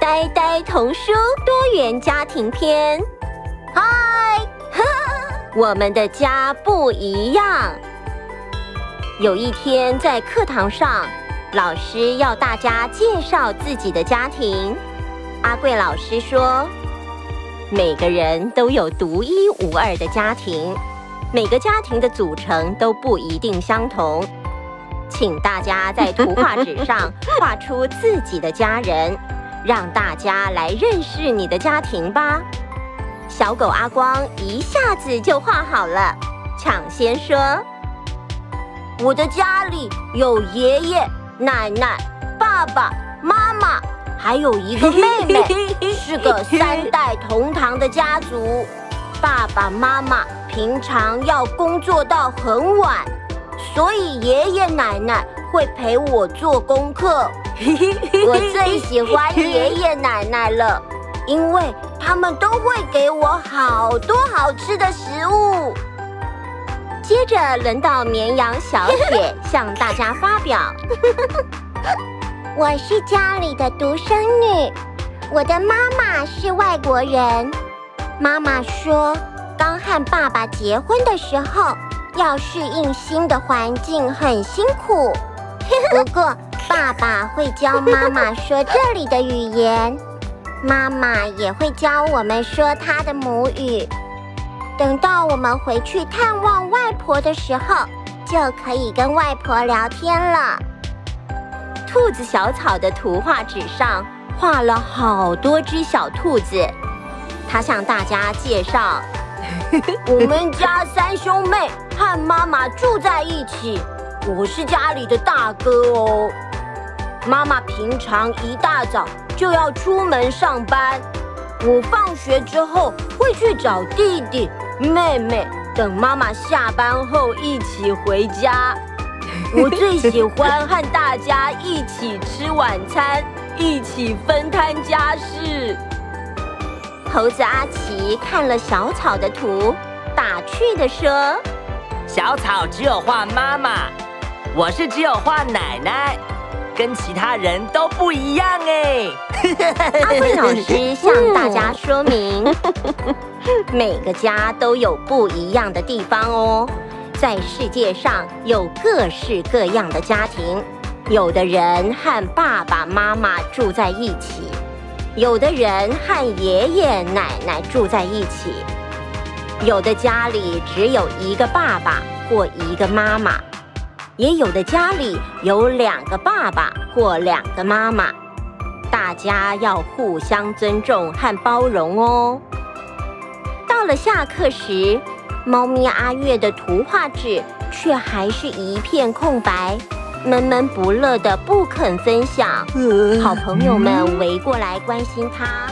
呆呆童书多元家庭篇。嗨，我们的家不一样。有一天在课堂上，老师要大家介绍自己的家庭。阿贵老师说，每个人都有独一无二的家庭，每个家庭的组成都不一定相同。请大家在图画纸上画出自己的家人，让大家来认识你的家庭吧。小狗阿光一下子就画好了，抢先说：“我的家里有爷爷奶奶、爸爸妈妈，还有一个妹妹，是个三代同堂的家族。爸爸妈妈平常要工作到很晚，所以爷爷奶奶会陪我做功课。我最喜欢爷爷奶奶了，因为他们都会给我好多好吃的食物。”接着轮到绵羊小雪向大家发表：我是家里的独生女，我的妈妈是外国人。妈妈说，刚和爸爸结婚的时候，要适应新的环境很辛苦。不过爸爸会教妈妈说这里的语言，妈妈也会教我们说她的母语。等到我们回去探望外婆的时候，就可以跟外婆聊天了。兔子小草的图画纸上画了好多只小兔子，他向大家介绍：我们家三兄妹和妈妈住在一起，我是家里的大哥哦。妈妈平常一大早就要出门上班，我放学之后会去找弟弟妹妹，等妈妈下班后一起回家。我最喜欢和大家一起吃晚餐，一起分摊家事。猴子阿奇看了小草的图，打趣地说：“ 小草只有画妈妈，我是只有画奶奶，跟其他人都不一样哎。” 阿贵老师向大家说明，每个家都有不一样的地方哦。在世界上有各式各样的家庭，有的人和爸爸妈妈住在一起，有的人和爷爷奶奶住在一起，有的家里只有一个爸爸或一个妈妈，也有的家里有两个爸爸或两个妈妈。大家要互相尊重和包容哦。到了下课时，猫咪阿月的图画纸却还是一片空白，闷闷不乐的不肯分享。好朋友们围过来关心他。